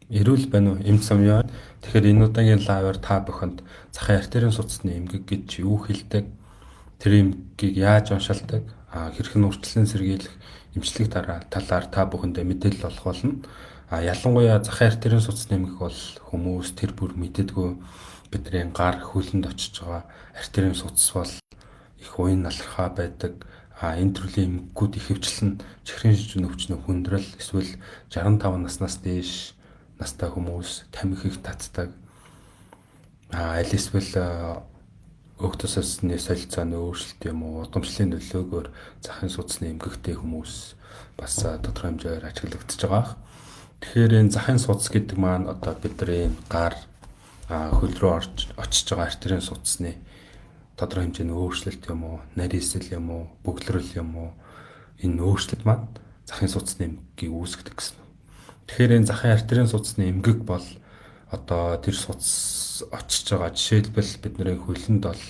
Эрүүл байна уу? Эмч Самьяа. Тэгэхээр энэ удаагийн live аар та бүхэнд захын артерийн судасны эмгэг гэж юу хэлдэг? Тэр эмгэгийг яаж уншилдаг? Хэрхэн урьдчилан сэргийлэх эмчлэг талаар та бүхэндээ мэдээлэл олох болно. Ялангуяа захын артерийн судасны эмгэг бол хүмүүс тэр бүр мэддэггүй бидний гар хөлөнд очиж байгаа артерийн судас бол их уян налархаа байдаг. Энэ төрлийн эмгэгүүд ихэвчлэн чихрийн шижин өвчнө хүндрэл эсвэл 65 наснаас дээш настай хүмүүс тамхи их татдаг. Аль эсвэл өөх тусаасны солилцооны өөрчлөлт юм уу, удамшлын нөлөөгөөр захын судасны эмгэгтэй хүмүүс бас тодорхой хэмжээгээр ажиглагдаж байгаа. Тэгэхээр энэ захын судас гэдэг маань одоо бидний гар хөл рүү орж очиж байгаа артерийн судасны тодорхой хэмжээний өөрчлөлт юм уу, нарийсэл юм уу, бөглөрөл юм уу, энэ өөрчлөлт маань захын судасны эмгэгийг үүсгэдэг гэсэн. Тэгэхээр энэ захын артерийн судасны эмгэг бол одоо тэр судас очиж байгаа, жишээлбэл бидний хөлөнд бол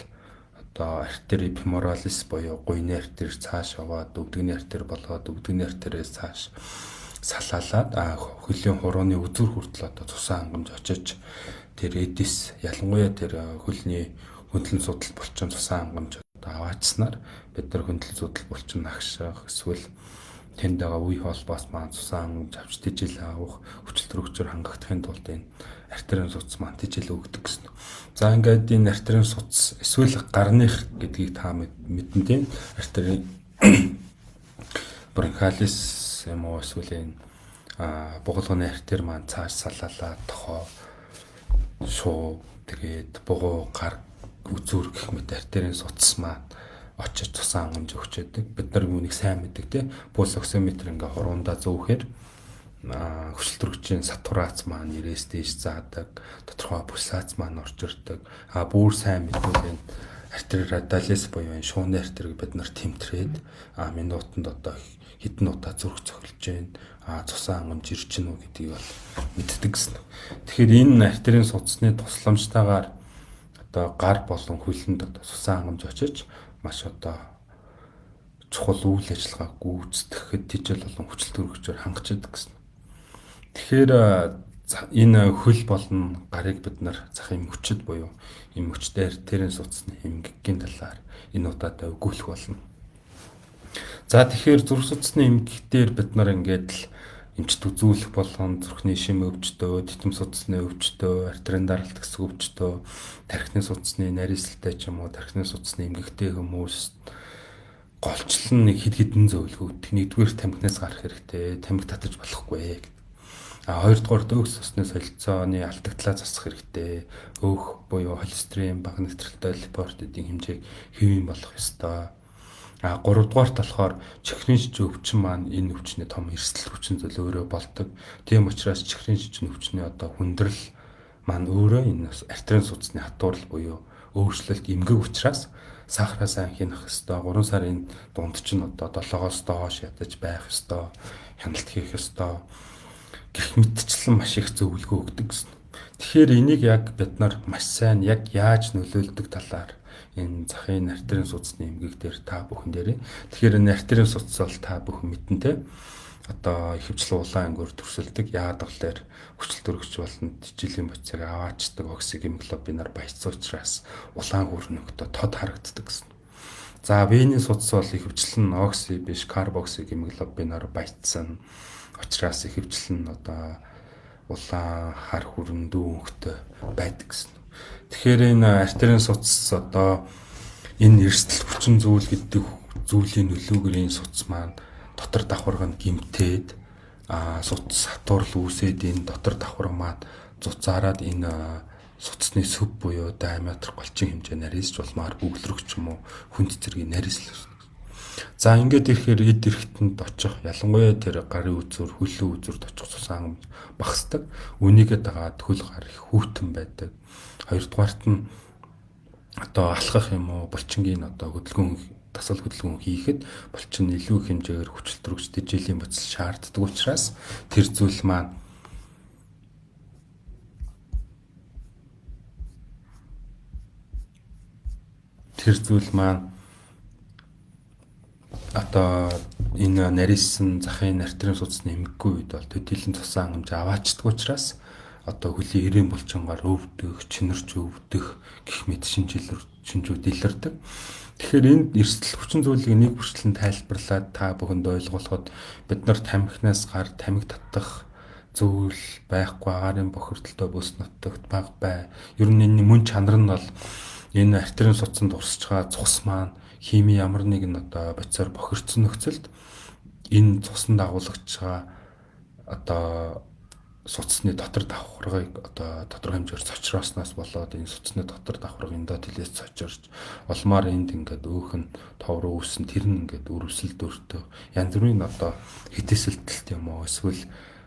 одоо артери femoralis буюу гуйны артер цааш яваад өвдөгний артер болоод өвдөгний артерээс цааш салаалаад хөлийн хурууны үзүүр хүртэл одоо цусан хангамж очиж тэр эдис ялангуяа тэр хөлний хөндлөн судал булчин цусан хангамж одоо аваачснаар бид нар хөндлөн судал булчин нагших эсвэл тэнд байгаа үе холбоос маань цусан хангамж авч тэжээл авах хүчил төрөгчөөр хангагдахын тулд энэ артерийн судас маань тэжээл өгдөг гэсэн. За ингээд энэ артерийн судас эсвэл гарных гэдгийг та мэднэ тийм, артерийн бронхиалис юм уу эсвэл энэ бугалганы артер маань цааш салаалаа тохоо шуу тэгээд бугуу гар үзүүр гэх мэт артерийн судас маань очиж цусан хангамж өгч байдаг. Бид нар үүнийг сайн мэддэг тийм. Пульс оксиметр ингээ хуруундаа зөөхөр хүчил төрөгчийн сатурац маань 90-ээс дээш заадаг, тодорхой пульсац маань орж ирдэг. Бүр сайн мэдвэл энэ артери радиалис буюу энэ шууны артерийг бид нар тэмтрээд минутанд одоо хэдэн удаа зүрх цохилж гин, цусан хангамж ирж гин үү гэдгийг бол мэддэг гэсэн. Тэгэхээр энэ артерийн судасны тусламжтайгаар одоо гар болон хөлөнд одоо цусан хангамж очиж маш одоо чухал үйл ажиллагаа гүйцэтгэхэд тэжээл болон хүчил төрөгчөөр хангаж байдаг гэсэн. Тэгэхээр энэ хөл болон гарыг бид нар захын мөчөд буюу энэ мөчтэй артерийн судасны эмгэгийн талаар энэ удаадаа өгүүлэх болно. За тэгэхээр зүрх судасны эмгэг дээр бид нар ингээд л эмчит үзүүлэх болгон зүрхний шим өвчтөө, титэм судасны өвчтөө, артерийн даралт хэсэг өвчтөө, тархины судасны нарийсалтай ч юм уу, тархины судасны эмгэгтэй хүмүүс голчлон нэг хэд хэдэн зөвлөгөө өгдөг. Нэгдүгээр тамхинаас гарах хэрэгтэй, тамхи татаж болохгүй гэдэг. Хоёрдугаар өөх судасны солилцооны алдагдлаа засах хэрэгтэй. Өөх буюу холестерин, бага нэвтрэлтэй липопротеидийн хэмжээг хэвийн болох ёстой. Гуравдугаарт болохоор чихрийн шижин өвчин маань энэ өвчний том эрсдэл хүчин зүйл өөрөө болдог. Тийм учраас чихрийн шижин өвчний одоо хүндрэл маань өөрөө энэ артерийн судасны хатуурал буюу өөрчлөлт эмгэг учраас сахараа сайн хянах ёстой. 3 сарын дунд чинь одоо 7-оос доош ядаж байх ёстой. Хяналт хийх ёстой. Гэх мэтчлэн маш их зөвлөгөө өгдөг гэсэн. Тэгэхээр энийг яг бид нар маш сайн яг яаж нөлөөлдөг талаар энэ захын артерийн судасны эмгэг дээр та бүхэн дээрээ. Тэгэхээр энэ артерийн судас бол та бүхэн мэднэ те. Одоо ихэвчлэн улаан ангиур төрсөлдөг. Яагаад гэвэл хүчил төрөгч болон тэжээлийн бодисыг аваачдаг оксигемоглобинаар баяцсан учраас улаан хүрнөгтөө тод харагддаг гэсэн. За вений судас бол ихэвчлэн окси биш карбоксигемоглобинаар баяцсан учраас ихэвчлэн одоо улаан хар хүрэн дүү өнгөтэй байдаг гэсэн. Тэгэхээр энэ артерийн судас одоо энэ эрсдэл хүчин зүйл гэдэг зүйлийн нөлөөгөөр энэ судас маань дотор давхарга нь гимтээд судас хатуурал үүсээд энэ дотор давхарга маань зуцаарад энэ судасны сүв буюу диаметр голчин хэмжээ нарийсч болмаар бөглөрөх ч юм уу хүнд зэргийн нарийсэл. За ингээд ирэхээр эд эрхтэнд очих ялангуяа тэр гарын үзүүр, хөлөө үзүүрт очих цусан хангамж багасдаг. Үүнийгээ дагаад хөл гар их хүйтэн байдаг. Хоёрдугаарт нь одоо алхах юм уу булчингийн одоо хөдөлгөөн дасгал хөдөлгөөн хийхэд булчин илүү их хэмжээгээр хүчил төрөгч тэжээлийн бодис шаарддаг учраас тэр зүйл маань Одоо энэ нарийсан захын артерийн судасны эмгэггүй үед бол төдийлөн цусан хангамж аваачдаггүй учраас одоо хөлийн эриэн булчингаар өвдөх, чинэрч өвдөх гэх мэт шинжүүд илэрдэг. Тэгэхээр энд эрсдэл хүчин зүйлийг нэг бүрчлэн тайлбарлаад та бүхэнд ойлгуулахад бид нар тамхинаас гар тамхи татах зүйл байхгүй, агаарын бохирдолтой бүс нутагт бага бай. Ер нь энэ мөн чанар нь бол энэ артерийн судсанд урсж байгаа цус маань хими ямар нэгэн одоо бодисоор бохирдсон нөхцөлд энэ цуснд агуулгаж байгаа одоо судасны дотор давхаргыг одоо тодорхой хэмжээгээр цочроосноос болоод энэ судасны дотор давхарга эндотелиэс цочорч улмаар энд ингээд өөх нь тов руу үүсэн, тэр нь ингээд өрөвсөлд өртөө янз бүрийн одоо хитээсэлтэлт юм уу, эсвэл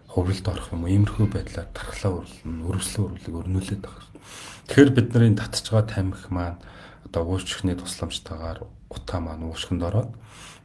хувралд орох юм уу, иймэрхүү байдлаар тархлаа урлна, өрөвслөн урлыг өрнүүлээд байгаа. Тэгэхээр бид нарын татж байгаа тамхи маань одоо уушгины тусламжтайгаар утаа маань уушгинд ороод,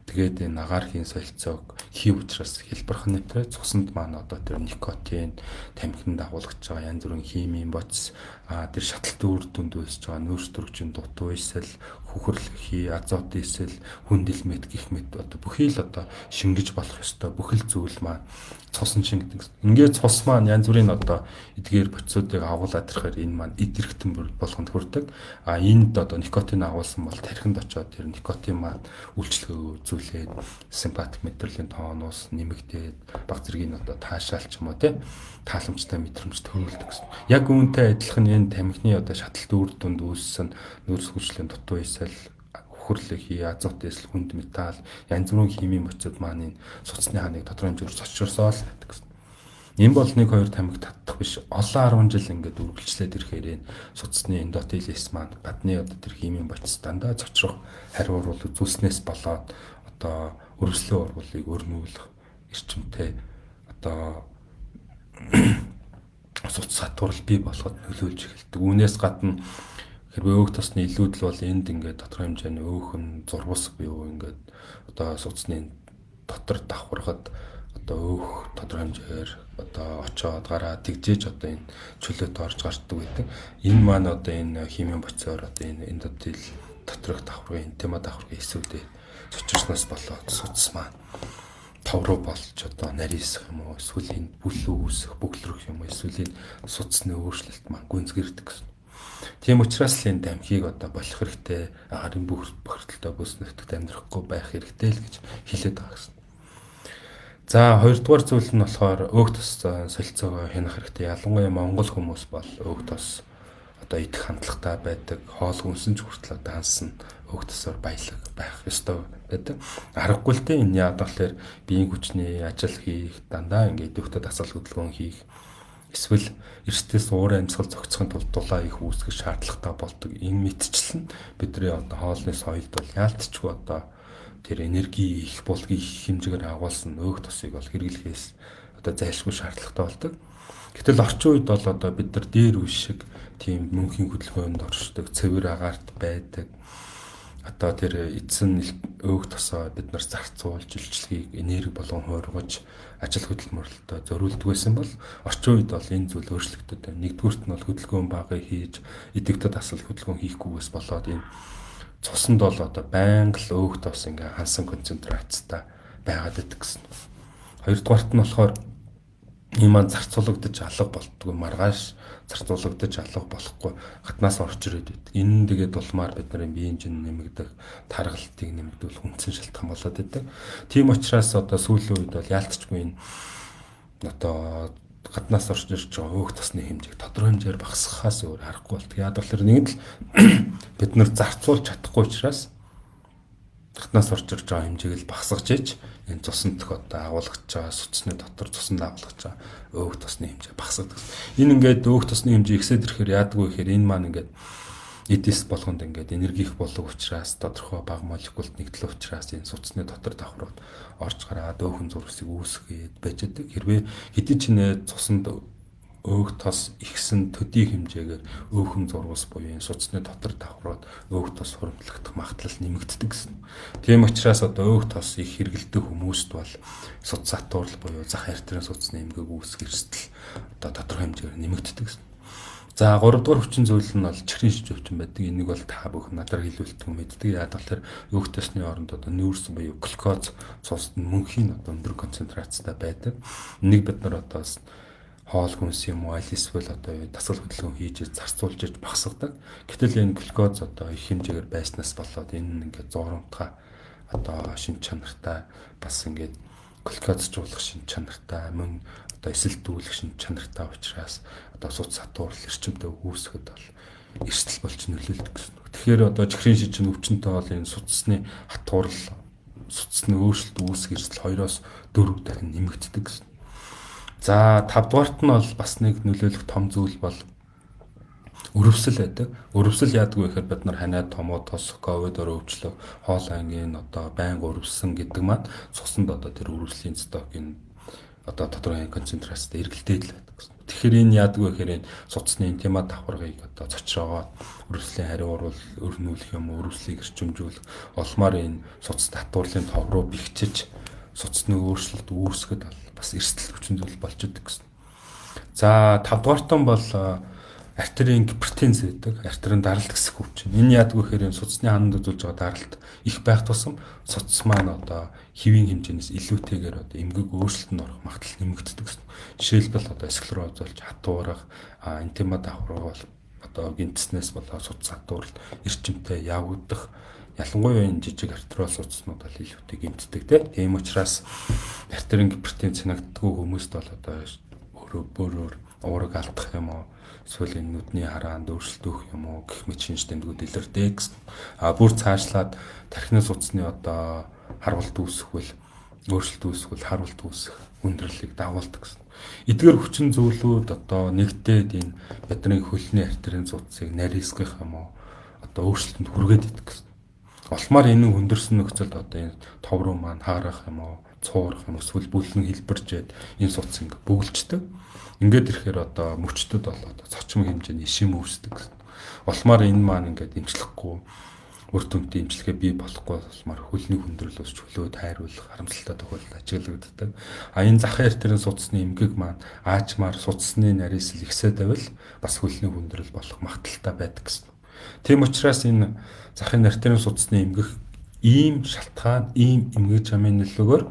тэгээд энэ агаар хийн солилцоог хийв учраас хэлбэрхэн нэвтрээ цуснд маань одоо тэр никотин, тамхинд дагуулгаж байгаа янз бүрийн химийн бодис, тэр шаталт үр дүнд үүсэж байгаа нөөц төрөгчийн дутуу эсэл, хөхөрлөх хий, азот эсэл, хүндэл мэт гих мэт одоо бүхий л одоо шингэж болох ёстой бүхэл зүйл маань цусан шингэдэг. Ингээд цус маань янз бүрийн одоо эдгээр бодисуудыг агуулад ирэхээр энэ маань эд эргэтэн болгонд хүрдэг. А энд одоо никотин агуулсан бол тархинд очиод тэр никотин маань үйлчлэгээ үзүүлээд симпатик мэдрэлийн тонус нэмэгдээд баг зэргийн одоо таашаал ч юм уу, те, тааламжтай мэдрэмж төрүүлдэг гэсэн. Яг үүнтэй адилхан энэ тамхины одоо шаталт үр дүнд үүссэн нөөц хүчлийн дутуу эсэл, хөхөрлөх хий, азот эсэл, хүнд металл, янз бүрийн химийн бодисууд маань энэ судасны ханыг тодорхой хэмжээгээр цочросоо л байдаг гэсэн. Энэ бол 1 2 тамхи татах биш, олон 10 жил ингээд үргэлжлээд ирэхээр энэ судасны эндотелис маань гадны одоо тэр химийн бодис дандаа цочрох хариу урвал үзүүлснээс болоод одоо өрөвслийн урвалыг өрнүүлэх эрчимтэй одоо суц сатварл бий болоход нөлөөлж эхэлдэг. Үүнээс гадна хэрвээ өөх тосны илүүдэл бол энд ингээд тодорхой хэмжээний өөхөн зурвас буюу ингээд одоо судасны дотор давхаргад одоо өөх тодорхой хэмжээгээр одоо очоод гараа тэгжээж одоо энэ чөлөөт орж гардаг байдаг. Энэ маань одоо энэ химийн бодисоор одоо энэ эндотел доторх давхаргын интима давхаргын эсүүдээ цочирсноос болоод судас маань тов руу болж одоо нарийсах юм уу, эсвэл энэ бүлүү үүсэх, бөглөрөх юм уу, эсвэл энэ судасны өөрчлөлт маань гүнзгийрдэг гэсэн. Тийм учраас л энэ тамхиг одоо болох хэрэгтэй, агарын бүх бохирдолтой бүс нутагт амьдрахгүй байх хэрэгтэй л гэж хэлээд байгаа гэсэн. За, хоёрдугаар зүйл нь болохоор өөх тос солилцоогоо хянах хэрэгтэй. Ялангуяа монгол хүмүүс бол өөх тос одоо идэх хандлагатай байдаг. Хоол хүнсэн ч хүртэл одоо хансан өөх тосоор баялаг байх ёстой байдаг. Аргагүй л дээ, энэ яагаад гэхээр биеийн хүчний ажил хийх, дандаа ингээд идэвхтэй дасгал хөдөлгөөн хийх, эсвэл эрсдэлс уур амьсгал зохицохын тулд дулаа их үүсгэх шаардлагатай болдог. Энэ мэтчлэн бидний одоо хоолны соёлд бол яалтчгүй одоо тэр энерги их булгийн их хэмжээгээр агуулсан өөх тосыг бол хэрэглэхээс одоо зайлшгүй шаардлагатай болдог. Гэтэл орчин үед бол одоо бид нар дээр үе шиг тийм мөнхийн хөдөлгөөнд оршдог, цэвэр агаарт байдаг. Одоо тэр эдсэн өөх тосоо бид нар зарцуулж, үйлчлэгийг энерги болгон хуургаж ажил хөдөлмөрлөлтөд зориулдаг байсан бол орчин үед бол энэ зүйл өөрчлөгдөд байна. Нэгдүгüүрт нь бол хөдөлгөөн бага хийж, идэвхтэй дасгал хөдөлгөөн хийхгүйгээс болоод энэ цуснд бол одоо байнга л өөх тос ингээ хансан концентрацтай байгаад байдаг гэсэн. Хоёрдугаарт нь болохоор ийм маань зарцуулагдаж алга болтгүй, маргааш зарцуулагдаж алга болохгүй гаднаас орж ирээд байдаг. Энэ нь тэгээд улмаар бид нарын биеийн жин нэмэгдэх, таргалтыг нэмэгдүүлэх үндсэн шалтгаан болоод байдаг. Тийм учраас одоо сүүлийн үед бол яалтчгүй энэ одоо гаднаас орж ирж байгаа өөх тосны хэмжээг тодорхой хэмжээгээр багасгахаас өөр аргагүй болдог. Яг болохоор нэг л бид нар зарцуулж чадахгүй учраас гаднаас орж ирж байгаа хэмжээг л багасгаж иж энэ цусан дэх одоо агуулгаж байгаа, судасны дотор цусанд агуулгаж байгаа өөх тосны хэмжээ багасгадаг. Энэ ингээд өөх тосны хэмжээ ихсээд ирэхээр яадаг вэ гэхээр энэ маань ингээд эдис болгонд ингээд энерги их болдог учраас, тодорхой бага молекулд нэгдэл учраас энэ судасны дотор давхрууд орж гараад өөхөн зурсыг үүсгээд байж байдаг. Хэрвээ хэдий ч нэ цуснд өөх тос ихсэн төдий хэмжээгээр өөхөн зурвас буюу энэ судасны дотор давхрууд өөх тос хуримтлагдах магадлал нэмэгддэг гэсэн. Тийм учраас одоо өөх тос их хэрэглэдэг хүмүүст бол судас сатуурал буюу зах артерийн судасны эмгэг үүсэх эрсдэл одоо тодорхой хэмжээгээр нэмэгддэг гэсэн. За, 3 дугаар хүчин зүйл нь бол чихрийн шиж өвчин байдаг. Энийг бол та бүхэн надаар хэлүүлдэг мэддэг. Яагаад гэвэл өөх төсний оронд одоо нүүрс буюу глюкоз цуснд мөнхийн одоо өндөр концентрацтай байдаг. Энийг бид нар одоо хоол хүнс юм уу аль эсвэл одоо дасгал хөдөлгөөн хийж зарцуулж иж багасгадаг. Гэтэл энэ глюкоз одоо их хэмжээгээр байснаас болоод энэ нь ингээд зуурамтгай одоо шин чанартай, бас ингээд глюкозжуулах шин чанартай, мөн одоо эсэлдүүлэх шин чанартай учраас одоо суц сатуурал эрчимтэй үүсгэхэд бол эрсдэл болж нөлөөлдөг гэсэн. Тэгэхээр одоо чихрийн шиж чинь өвчнөд бол энэ судасны хатуурал, судасны өөрчлөлт үүсэх эрсдэл 2-оос 4 дахин нэмэгддэг гэсэн. За, 5 дугаарт нь бол бас нэг нөлөөлөх том зүйл бол өрөвсөл байдаг. Өрөвсөл яадаг вэ гэхээр бид нар ханиад, томоо, тос, ковидоор өвчлөх, хоол ангийн одоо байнга өрөвсөн гэдэг маань цуснд одоо тэр өрөвслийн цитокин одоо тодорхой концентрацтай эргэлдээд л байдаг гэсэн. Тэгэхээр энэ яадаг вэ гэхээр энэ судасны интима давхаргыг одоо цочроогоод өрөвслийн хариу урвал өрнүүлэх юм уу, өрөвслийг эрчимжүүлэх улмаар энэ судас татварлын тов руу бэхжиж судасны өөрчлөлт үүсгэхэд бас эрсдэл хүчин зүйл болж идэг гэсэн. За, 5 дугаартан бол артерийн гипертенз гэдэг артерийн даралт гэсэх өвчин. Энэ яадаг вэ гэхээр энэ судасны хананд үзүүлж байгаа даралт их байх тусам судас маань одоо хэвийн хэмжээнээс илүүтэйгээр одоо эмгэг өөрчлөлтөнд орох магадлал нэмэгддэг гэсэн. Жишээлбэл, одоо склероз болж хатуурах, интима давхарга бол одоо гинтснээс болоо судас хатуурал эрчимтэй явагдах, ялангуяа энэ жижиг артериол судаснууд бол илүүтэй гэмтдэг, тийм учраас артерийн гипертенз санагддаггүй хүмүүст бол одоо өөрөө бөөрөөр уураг алдах юм уу, эсвэл энэ нүдний хараанд өөрчлөлт өгөх юм уу гэх мэт шинж тэмдгүүд илэрдэг гэсэн. А бүр цаашлаад тархины судасны одоо харвалт үүсэхвэл, өөрчлөлт үүсэхвэл харвалт үүсэх хүндрэлийг дагуулдаг гэсэн. Эдгээр хүчин зүйлүүд одоо нэгдээд энэ бидний хөлний артерийн судсыг нарийсгах юм уу, одоо өөрчлөлтөнд хүргээд идэх гэсэн. Улмаар энэ хүндэрсэн нөхцөлд одоо энэ тов руу маань хаарах юм уу, цуурах юм эсвэл бүлэн хэлбэржээд энэ судас ингээ бөглөждөг. Ингээд ирэхээр одоо мөчтөд бол одоо цочмог хэмжээний ишим үүсдэг гэсэн. Улмаар энэ маань ингээд эмчлэхгүй, үр дүнтэй эмчилгээ бий болохгүй болмоор хөлний хүндрэл ус чөлөө тайруулах харамсалтай тохиолдолд ажиглагддаг. А энэ захын артерийн судасны эмгэг маань аажмаар судасны нарийсэл ихсээд байвал бас хөлний хүндрэл болох магадлалтай байдаг гэсэн. Тийм учраас энэ захын артерийн судасны эмгэх ийм шалтгаан, ийм эмгэг чамын нөлөөгөөр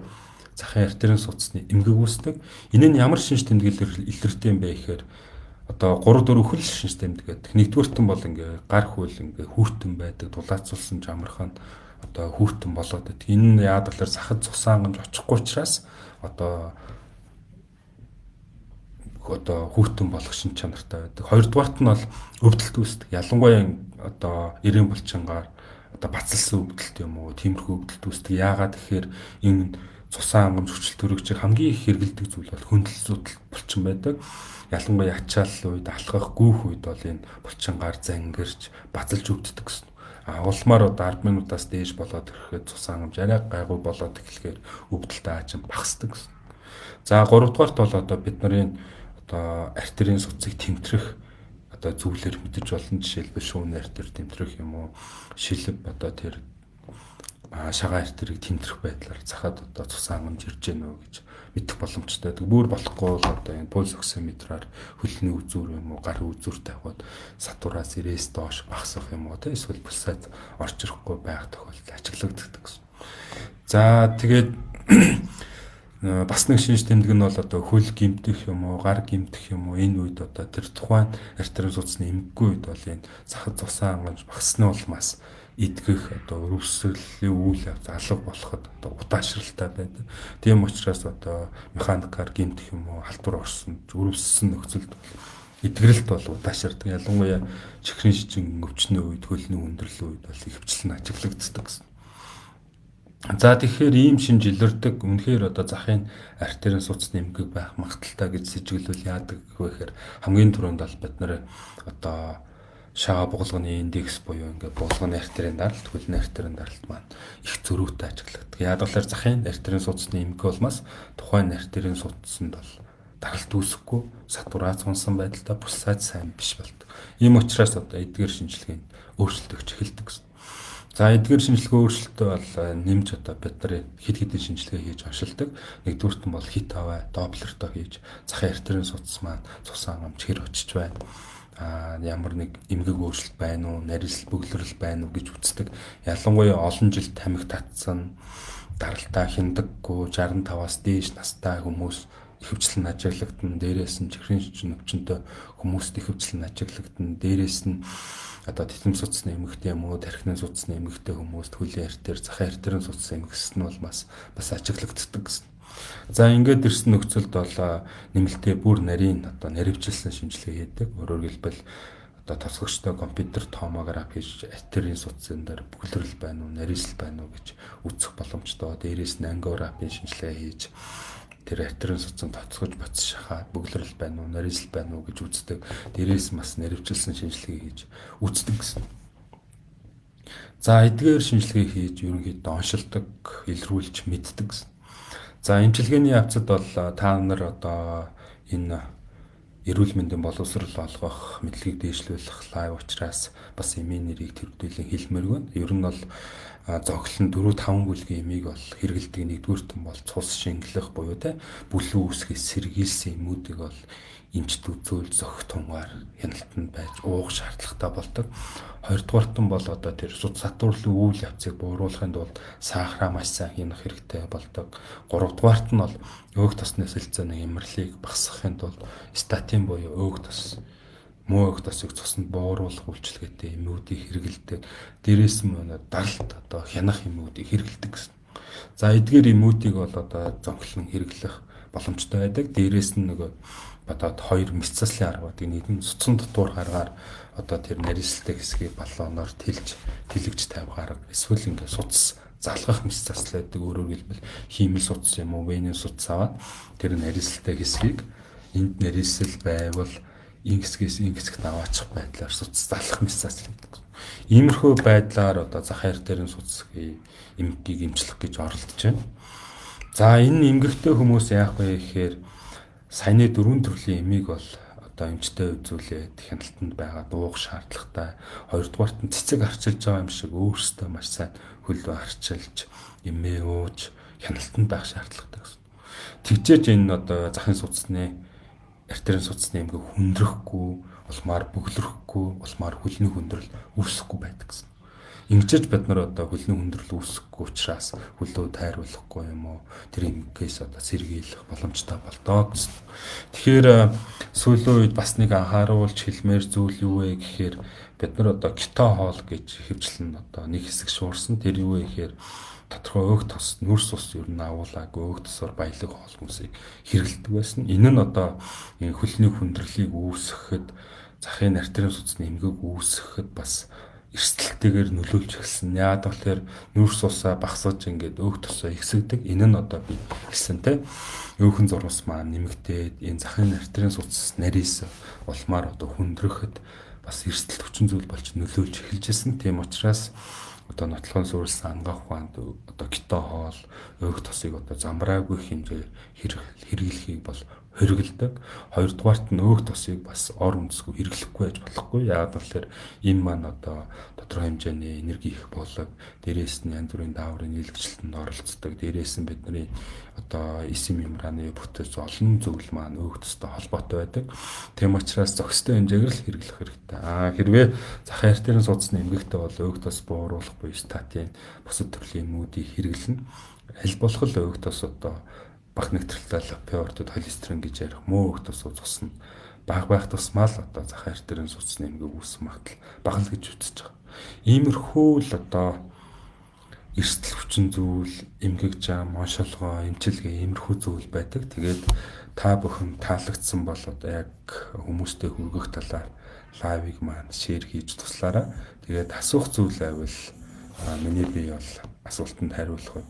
захын артерийн судасны эмгэг үүсдэг. Энэ нь ямар шинж тэмдэг илэрдэг юм бэ гэхээр одоо 3 4 хөл шинж тэмдэг гэдэг. Нэгдүгээрт нь бол ингээ гар хөл ингээ хүүтэн байдаг, дулаацуулсан жамархан одоо хүүтэн болоод байдаг. Энэ нь яагаад гэхээр захад цус хангамж очихгүй учраас одоо хүүтэн болох шин чанартай байдаг. Хоёрдугаарт нь бол өвдөлт үүсдэг. Ялангуяа одоо эриэн булчингаар одоо бацалсан өвдөлт юм уу, тиймэрхүү өвдөлт үүсдэг. Яагаад гэхээр энэ цусан хангамж хүчил төрөгчийг хамгийн их хэрэгэлдэг зүйл бол хөндлөл зүтэл булчин байдаг. Ялангуяа ачаал үед, алхах, гүйх үед бол энэ булчингаар зангирч, бацалж өвддөг гэсэн. А улмаар одоо 10 минутаас дээш болоод ирэхэд цусан хангамж арай гайгүй болоод эхлэхээр өвдөлт аажим багасдаг гэсэн. За, 3 дугаарт бол одоо бид нарын одоо артерийн судсыг тэмтрэх одоо зүйлээр мэдэж болно. Жишээлбэл, шүүн артер тэмтрэх юм уу, шилэв одоо тэр шагаан артерийг тэмтрэх байдлаар захад одоо цус хангамж ирж гэнэ үү гэж мэдэх боломжтой. Бүр болохгүй бол одоо энэ пульс оксиметраар хөлний үзүүр юм уу, гарын үзүүр тавиад сатураас 90-ээс доош багасах юм уу, тэ эсвэл пульсаад орж ирэхгүй байх тохиолдол ажиглагддаг гэсэн. За, тэгээд бас нэг шинж тэмдэг нь бол одоо хөл гимтэх юм уу, гар гимтэх юм уу, энэ үед одоо тэр тухайн артерийн судасны эмгэггүй үед бол энэ захад цусан хангамж багасны улмаас эдгэх одоо өрөвсөлийн үйл явц алга болоход одоо удаашралтай байдаг. Тийм учраас одоо механикаар гимтэх юм уу, халдвар орсон, өрөвссөн нөхцөлд эдгэрэлт бол удаашрдаг. Ялангуяа чихрийн шижин өвчнөө үед, хөлний хүндрэлийн үед бол ихэвчлэн ажиглагддаг гэсэн. За, тэгэхээр ийм шинж илэрдэг. Үнэхээр одоо захын артерийн судасны эмгэг байх магадлалтай гэж сэжиглүүл яадаг вэ гэхээр хамгийн түрүүнд бол бид нар одоо шаа бугалганы индекс буюу ингээд бугалганы артерийн даралт, хөлний артерийн даралт маань их зөрүүтэй ажиглагддаг. Яг болохоор захын артерийн судасны эмгэг болмоос тухайн артерийн судаснд бол даралт үүсэхгүй, сатурац унсан байдалтай, пульсац сайн биш болдог. Ийм учраас одоо эдгээр шинжилгээнд өөрчлөлт өгч эхэлдэг гэсэн. За, эдгээр шинжилгээ өөрчлөлтөө бол нэмж одоо бид нар хэд хэдэн шинжилгээ хийж оншилдог. Нэгдүгüрт нь бол хит аваа доплертой хийж захын артерийн судас маань цус хангамж хэр очиж байна. Ямар нэг эмгэг өөрчлөлт байна уу, нарийсэл бөглөрөл байна уу гэж үздэг. Ялангуяа олон жил тамхи татсан, даралтаа хяндаггүй 65-аас дээш настай хүмүүс ихэвчлэн ажиглагдана. Дээрээс нь чихрийн шижин өвчнөд хүмүүст ихэвчлэн ажиглагдана. Дээрээс нь одоо титэм судасны эмгэгтэй юм уу, тархины судасны эмгэгтэй хүмүүст хөлийн арьтер, захын артерийн судасны эмгэс нь бол бас ажиглагддаг гэсэн. За ингээд ирсэн нөхцөлд бол нэмэлтээ бүр нарийн одоо наривчилсан шинжилгээ хийдэг. Өөрөөр хэлбэл одоо тосгогчтой компьютер томограф хийж артерийн судсан дээр бөглөрөл байна уу, нарийсэл байна уу гэж үзэх боломжтой. Дээрээс нь ангиографийн шинжилгээ хийж тэр артерийн судсан тоцгож боц шахаад бөглөрөл байна уу, нарийсэл байна уу гэж үздэг. Дээрээс бас наривчилсан шинжилгээ хийж үздэг гэсэн. За эдгээр шинжилгээ хийж ерөнхийдөө оншилдог, илрүүлж мэддэг гэсэн. За эмчилгээний явцад бол та нар одоо энэ эрүүл мэндийн боловсрол олгох, мэдлэгийг дээшлүүлэх live учраас бас эмийн нэрийг тэрвдүүлэн хэлмээргүй байна. Ер нь бол зохилон 4-5 бүлгийн эмийг бол хэрэглэдэг. Нэгдүгээрт нь бол цус шингэлэх буюу те бүлүү үүсгээс сэргийлсэн эмүүдийг бол эмчт үзүүлж зохих тунгаар хяналтанд байж уух шаардлагатай болдог. Хоёрдугаарт нь бол одоо тэр суд сатуурлын үйл явцыг бууруулахын тулд сахараа маш сайн хянах хэрэгтэй болдог. Гуравдугаарт нь бол өөх тосны сэлцээний эмэрлийг багасгахын тулд статин буюу өөх тос муу өөх тосыг цуснд бууруулах үйлчилгээтэй эмүүдийг хэрэглэдэг. Дээрээс нь даралт одоо хянах эмүүдийг хэрэглэдэг гэсэн. За эдгээр эмүүдийг бол одоо зонхлон хэрэглэх боломжтой байдаг. Дээрээс нь нөгөө одоо хоёр мэс заслын арга байдаг. Нэг нь цуцсан дотуур аргаар одоо тэр нарийсалтай хэсгийг баллоноор тэлж тэлэгж тавих арга. Эсвэл ингээд судас залгах мэс засал байдаг. Өөрөөр хэлбэл хиймэл судас юм уу, венийн судас аваад тэр нарийсалтай хэсгийг энд нарийсал байвал энэ хэсгээс энэ хэсэгт аваачих байдлаар судас залгах мэс засал гэдэг. Иймэрхүү байдлаар одоо захын артерийн судасгийн эмгэгийг эмчлэх гэж оролдож байна. За энэ эмгэгтэй хүмүүс яах вэ гэхээр саяны дөрвөн төрлийн эмийг бол одоо эмчтэй үзүүлээд хяналтанд байгаа дуух шаардлагатай. Хоёрдугаарт нь цэцэг арчилж байгаа юм шиг өөрсдөө маш сайн хөлөө арчилж, эмээ ууж хяналтанд байх шаардлагатай гэсэн. Тэгжээж энэ одоо захын судасны артерийн судасны эмгэг хүндрэхгүй, улмаар бөглөрөхгүй, улмаар хөлний хүндрэл үүсэхгүй байдаг гэсэн. Ингэжээж бид нар одоо хөлний хүндрэл үүсэхгүй учраас хөлөө тайруулахгүй юм уу, тэр эмгэгээс одоо сэргийлэх боломжтой болдоо гэсэн. Тэгэхээр сүүлийн үед бас нэг анхааруулж хэлмээр зүйл юу вэ гэхээр бид нар одоо кето хоол гэж хөвчлэн одоо нэг хэсэг шуурсан. Тэр юу вэ гэхээр тодорхой өөх тос, нүрс ус ер нь агуулаагүй өөх тосоор баялаг хоол хүнсийг хэрэглэдэг байсан. Энэ нь одоо энэ хөлний хүндрэлийг үүсгэхэд, захын артерийн судасны эмгэг үүсгэхэд бас эрсдэлтэйгээр нөлөөлж эхэлсэн. Яагаад гэвэл нүрс усаа багасгаж ингээд өөх тосоо ихсэгдэг. Энэ нь одоо би хэлсэн те өөхөн зурвас маань нэмэгдээд энэ захын артерийн судас нарийс улмаар одоо хүндрэхэд бас эрсдэл хүчин зүйл болж нөлөөлж эхэлж ирсэн. Тийм учраас одоо нотлохын суурилсан ангаах ухаанд одоо кето хоол, өөх тосыг одоо замбраагүй хэмжээ хэрэглэхийг бол хориглодог. Хоёрдугаарт нь өөх тосыг бас ор үндэсгүй хэрэглэхгүй байж болохгүй. Яагаад гэвэл энэ маань одоо тодорхой хэмжээний энерги их болог, дээрээс нь янз бүрийн дааврын нийлэгчлэлтэнд оролцдог. Дээрээс нь бидний одоо эсэм юмрааны бүтэц олон зүйл маань өөх тостой холбоотой байдаг. Тийм учраас зохистой хэмжээгээр л хэрэглэх хэрэгтэй. Хэрвээ захын артерийн судасны эмгэгтэй бол өөх тос бууруулах буюу статин бусад төрлийн эмүүдийг хэрэглэнэ. Аль болох л өөх тос одоо баг нэгтрэлтэй лапиордод холестерин гэж ярих муу өөх тос цусна баг байх тусмаа л одоо захын артерийн судасны эмгэг үүсэх магадлал бага л гэж үзэж байгаа. Иймэрхүү л одоо эрсдэл хүчин зүйл, эмгэг жам, оншилгоо, эмчилгээ иймэрхүү зүйл байдаг. Тэгээд та бүхэн таалагдсан бол одоо яг хүмүүстэй хүргэх талаар live-ыг маань share хийж туслаарай. Тэгээд асуух зүйл байвал миний бие бол асуултанд хариулахад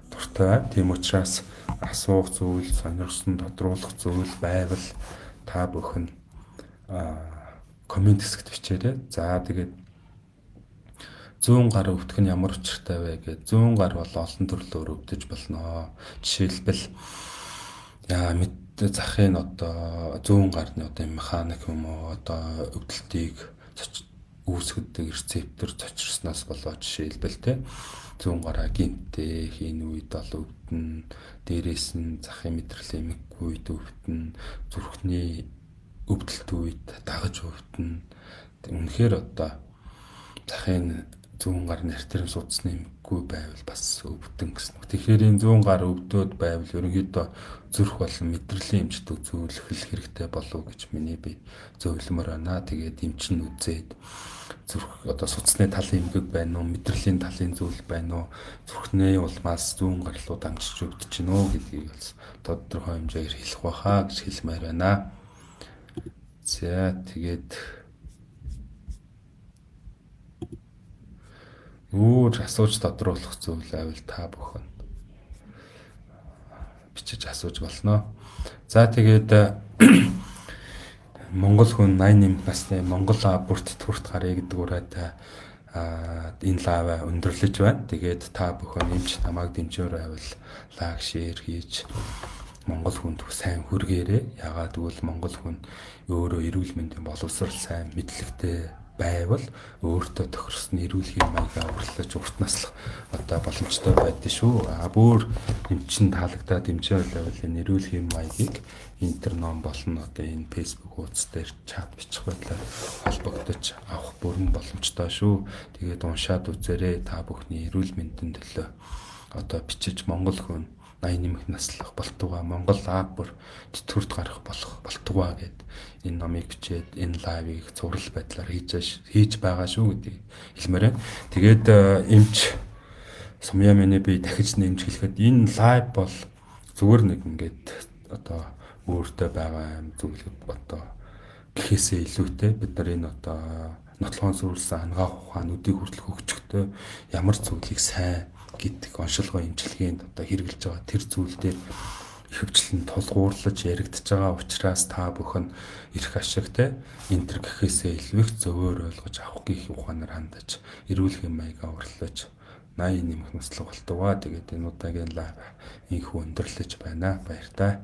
дуртай. Тийм учраас асуух зүйл, сонирхсон, тодруулах зүйл байвал та бүхэн comment хэсэгт бичээрэй. За тэгээд зүүн гар өвдөх нь ямар учиртай вэ гэж, зүүн гар бол олон төрлөөр өвдөж болно. Жишээлбэл мэд захын одоо зүүн гарны одоо механик юм уу одоо өвдөлтийг үүсгэдэг рецептор цочирсноос болоо жишээлбэл те зүүн гараа гинтээ хийн үед бол өвдөн, дээрээс нь захын мэдрэлийн эмэггүй үед өвдөн, зүрхний өвдөлт үед дагаж өвдөнө. Үнэхээр одоо захын зүүн гар артерийн судасны эмгэггүй байвал бас өвдөн гэсэн үг. Тэгэхээр энэ зүүн гар өвдөөд байвал ерөнхийдөө зүрх болон мэдрэлийн эмчит үзүүлэх хэрэгтэй болов гэж миний би зөвлөмөр байна. Тэгээд эмч нь үзээд зүрх одоо судасны талын эмгэг байна уу, мэдрэлийн талын зүйл байна уу, зүрхний улмаас зүүн гар руу дамжиж өвдөж гинөө гэдгийг бас тодорхой хэмжээгээр хэлэх байхаа гэж хэлмээр байна. За тэгээд өөр асууж тодруулах зүйл байвал та бүхэн бичиж асууж болно. За тэгээд Монгол хүн 88 насны Монгол бүрт төрт гарыг гэдэг уриатай энэ live өндөрлөж байна. Тэгээд та бүхэн эмч намайг дэмжээр байвал like, share хийж Монгол хүнд сайн хүргээрэй. Яагаад гэвэл Монгол хүн өөрөө эрүүл мэндийн боловсрол сайн мэдлэгтэй байвал өөртөө тохирсон эрүүл хэм маягаа аварлаж урт наслах одоо боломжтой байдаг шүү. А бүр эмчин таалагдаад дэмжээ байвал энэ эрүүл хэм маягийг интерном болон одоо энэ Facebook хуудас дээр чат бичих байдлаар холбогдож авах бүрэн боломжтой шүү. Тэгээд уншаад үзээрэй. Та бүхний эрүүл мэндийн төлөө одоо бичиж Монгол хүн 80 нэмэх наслах болтугай Монгол аав бүр тэтгэврт гарах болох болтугай гэд энэ номыг бичээд энэ live-ыг цуврал байдлаар хийж байгаа шүү гэдгийг хэлмээр байна. Тэгээд эмч Сумья миний би дахиж нэмж хэлэхэд энэ live бол зүгээр нэг ингээд одоо өөртөө байгаа юм зүйлүүд одоо гэхээсээ илүүтэй бид нар энэ одоо нотлогоон сүрлсэн анагаах ухаан нүдийг хүртэл хөгжихдээ ямар зүйлийг сайн гэдэг оншилгоо эмчилгээнд одоо хэрэгжилж байгаа тэр зүйл дээр ихэвчлэн тулгуурлаж яригдж байгаа учраас та бүхэн эрх ашигтай энтер гэхээсээ илүү их зөвөр ойлгож авах гих ухаанаар хандаж эрүүл хэм маягаа урлаж 80 нэмэх наслаг болтугай. Тэгээд энэ удаагийн live инхүү өндөрлөж байна. Баяртай.